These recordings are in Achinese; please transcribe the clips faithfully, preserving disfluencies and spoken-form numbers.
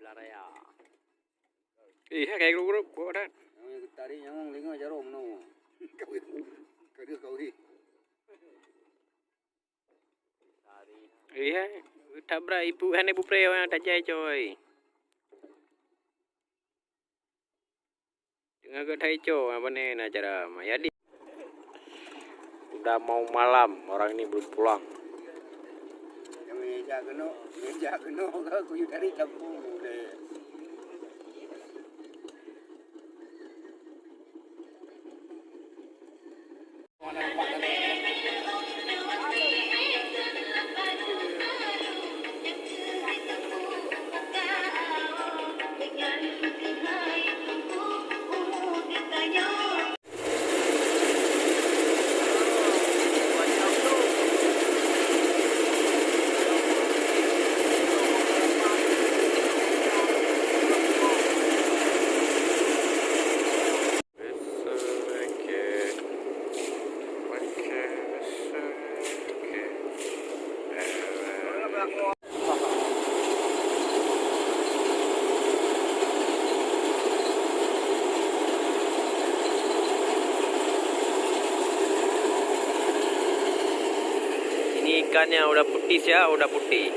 Belah raya. Ih, hai, kayak grup-grup, kuat dah. Nyang geutari nyawong lingo jaroe meunoe. Kawin. Kawin, kawin. Ih, hai, tabrak ibu, hana ibu preo nyang tajai, coy. Teungoh geuthai co, apa ni, na cara Mayadi. Udah mau malam, orang ini belum pulang. Meja keunoe, meja keunoe ka kuyue tarék lampu deh. Ini ikannya udah putih ya, udah putih.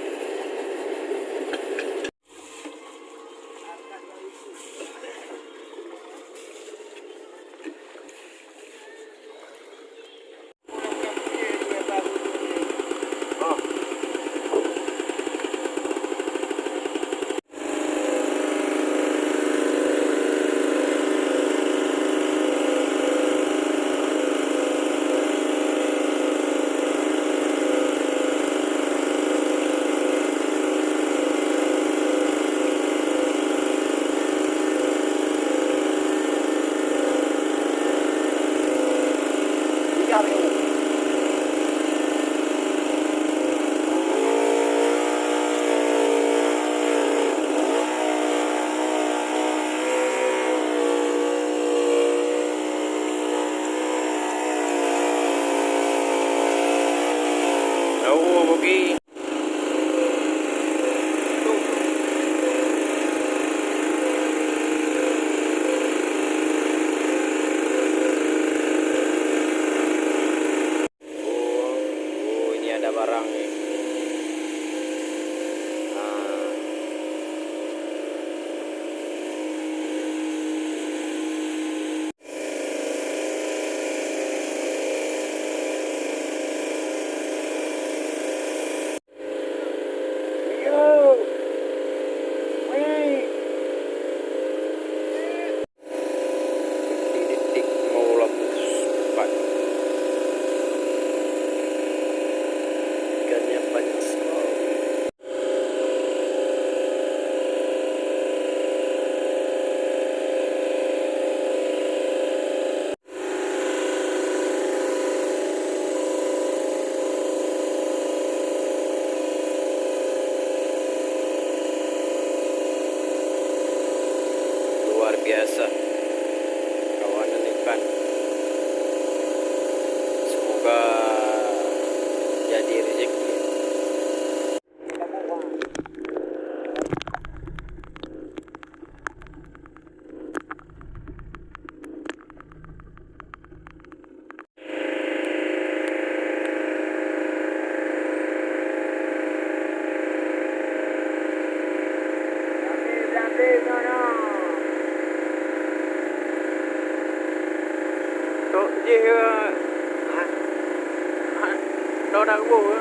Oh, oh, ini ada barang ni. Ah. Detik-detik mau lampu sepat. Ikannya banyak sekali. Luar biasa. Kawanan ikan. Semoga jadi rezeki. Tok jih, ha? Ha? Tok nak geuboh, ha?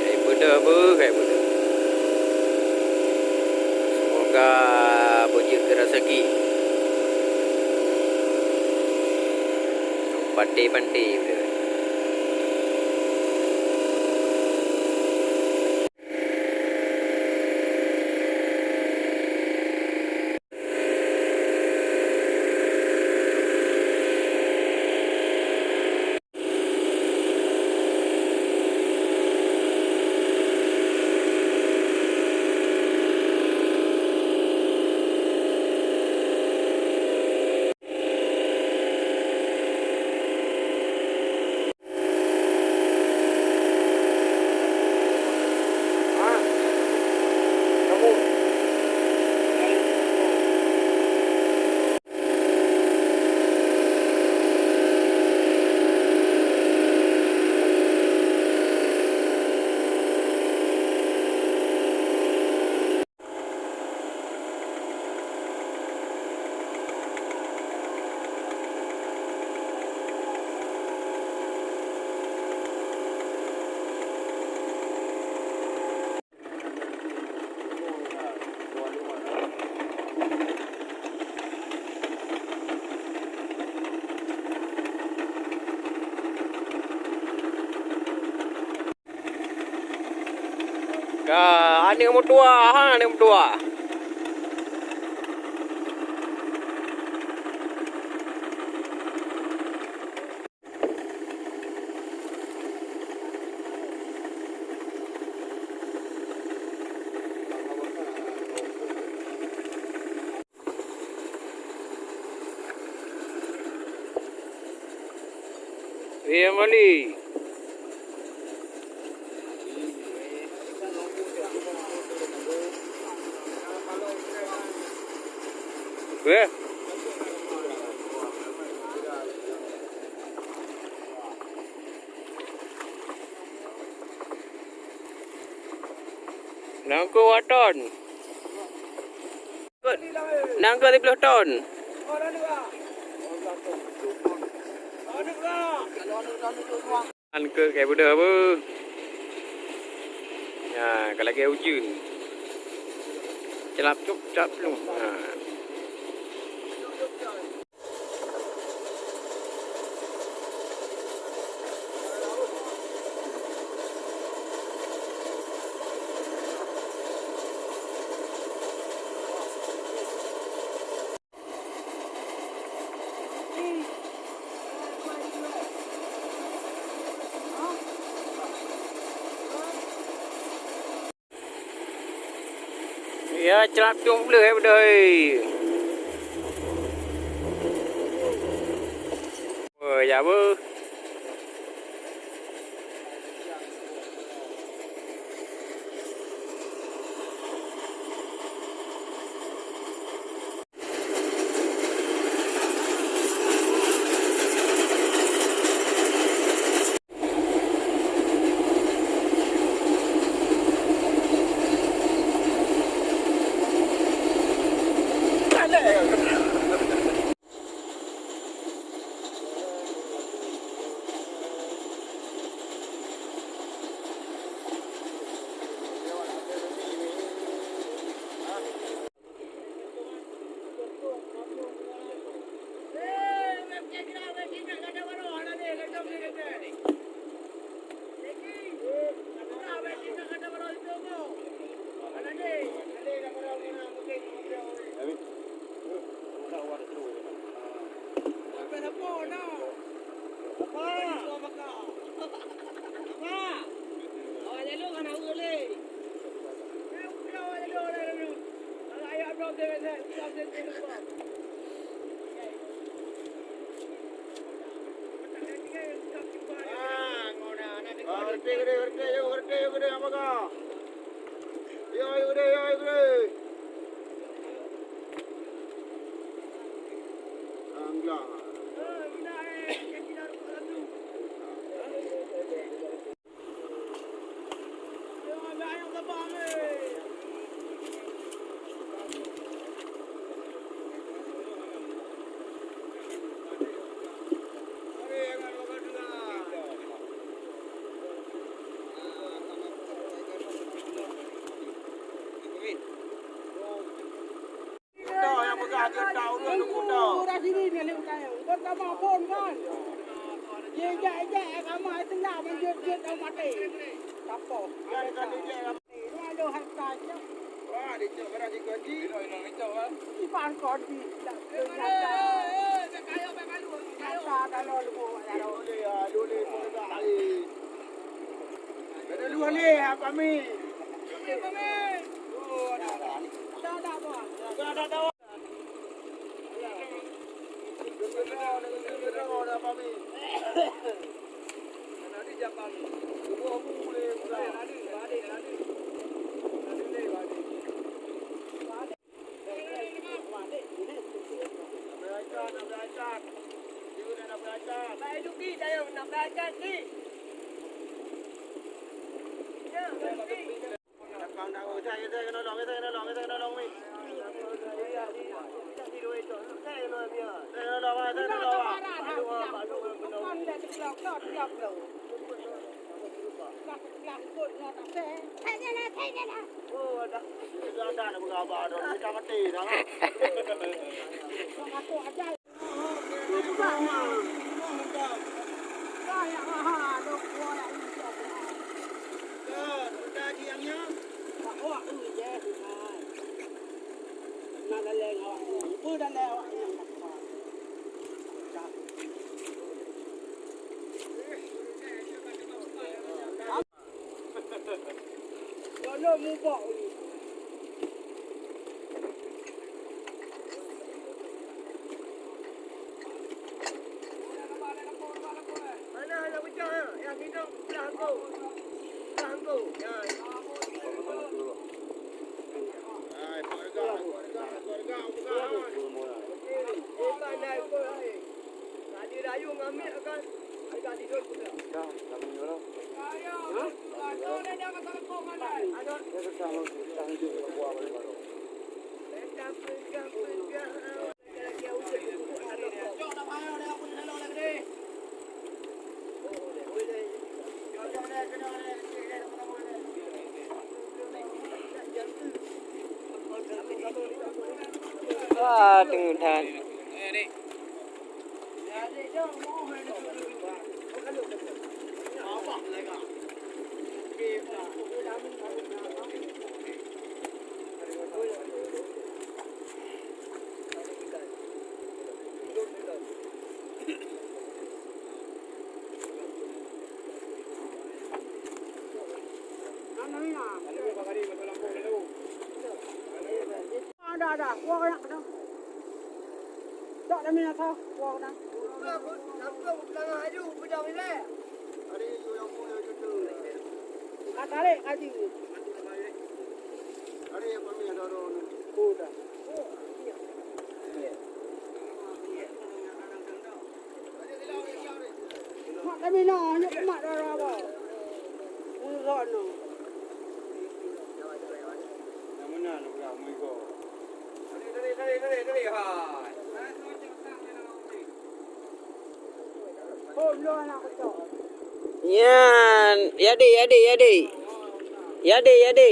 Kai peudeuh beuh, kai peudeuh. Semoga beujeuet keu raseuki. Panté-panté peudeuh. Ah, aneuk meutuah, ha, aneuk meutuah. Rian Mali. Eh. Nangko waton. Nang ka siplôh ton. An keu kai beudôh beuh. Nah, ka lagèe ujeuen. Celap cup, celap plueng. Nah. Ya, celap cup bleuh, eh, beudôh, eh. Oh, ya, beuh. Teungku Rasidi nyan lé utang. Kon sama phon kan? Jijak-jak sama tenda menjeuet-jeuet dah maté. Tapoh. Kan kan dijak. Lu ada harta je. Wah, dicok barang dikot ji. Iban kau di. Harta kalau lu bawa. Boleh ya, boleh, boleh tak hari. Ada dua ni, apa mi? Ada, ada, ada. Wah, teungoh that. Ada, ada. Wah, banyak kena. Tak ada minyak sah. Wah, kena. Ka tarék kaji. Udah. Mak kami na, nyoe mak dara ba. Urok no. Nyan, yade, yade, yade. Yade, yade.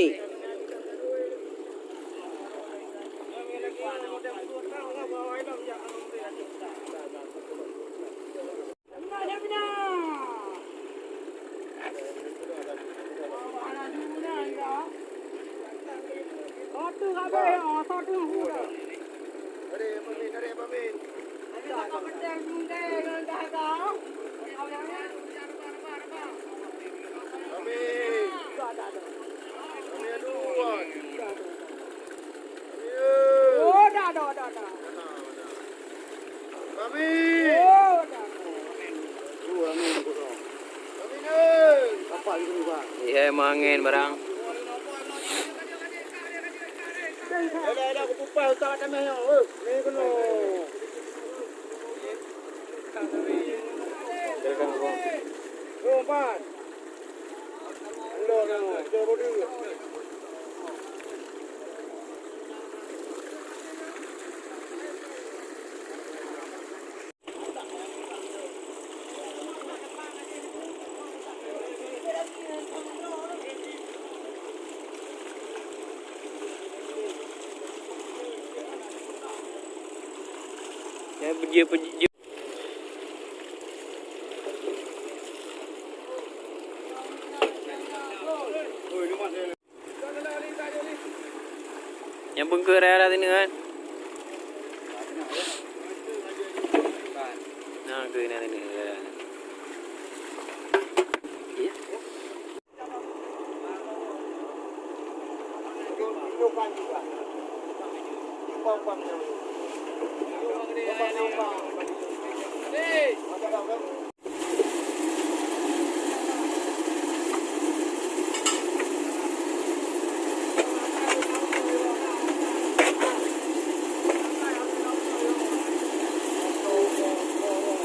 Ihai meuangén barang. Ya, peujeuet, peujeuet. Nyang beungkeue raya-raya sineuk kan? Nah, keu na sineuk raya.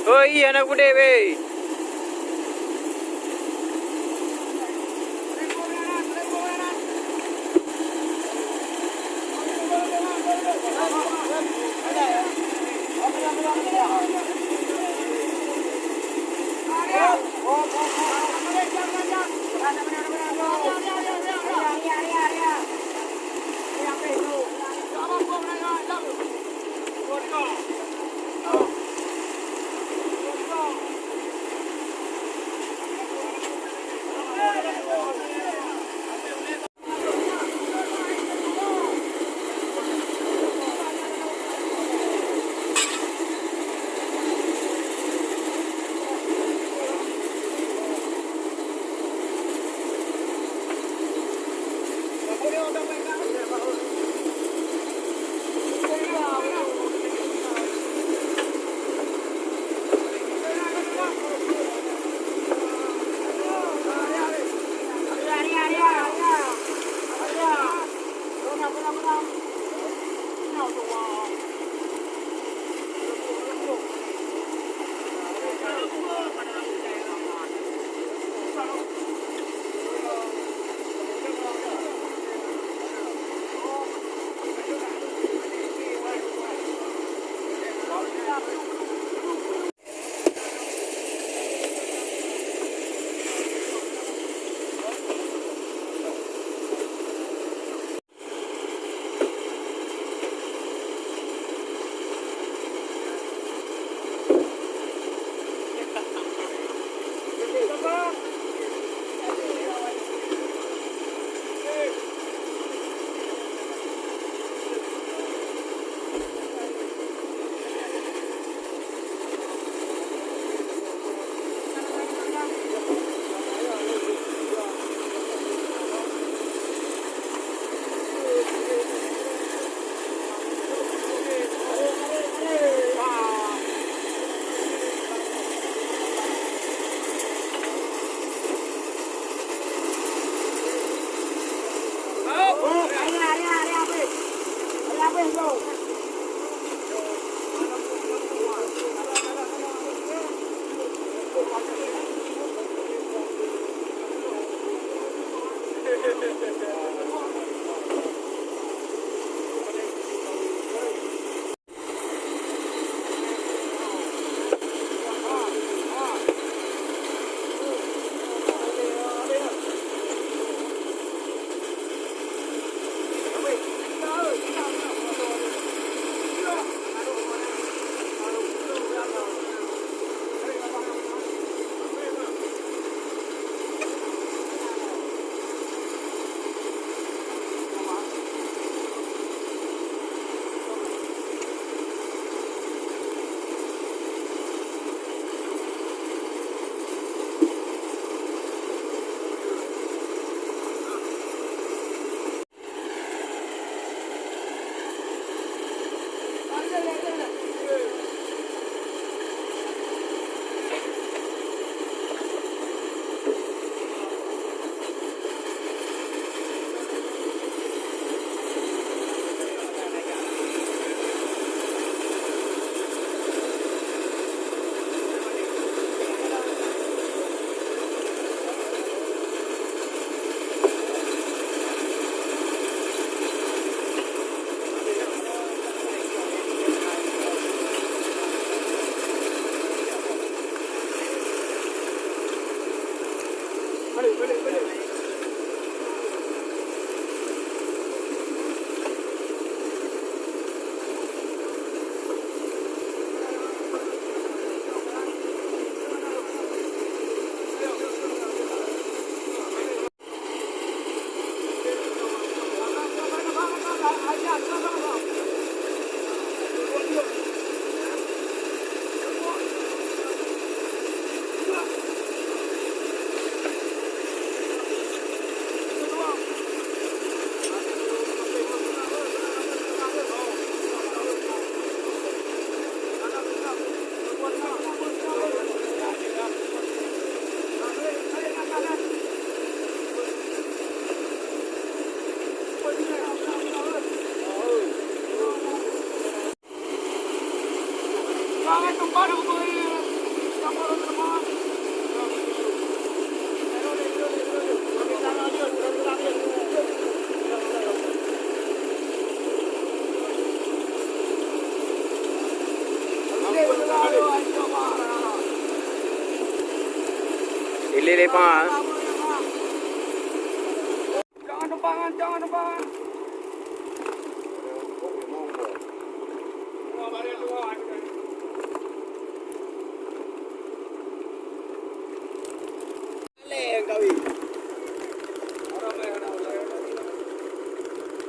Oi, aneuk udeb, weh. Ilé-ilé pa. Jangan numpang, jangan numpang.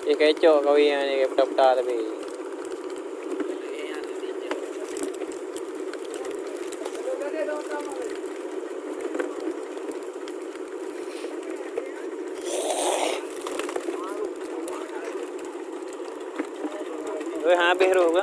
Eh, kacok kawin ni, puta-puta tapi. Weh, habéh roh ke?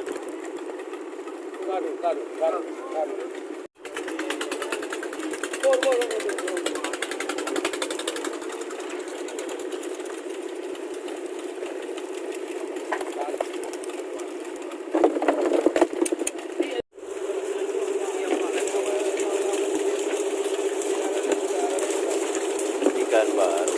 Ikan baru.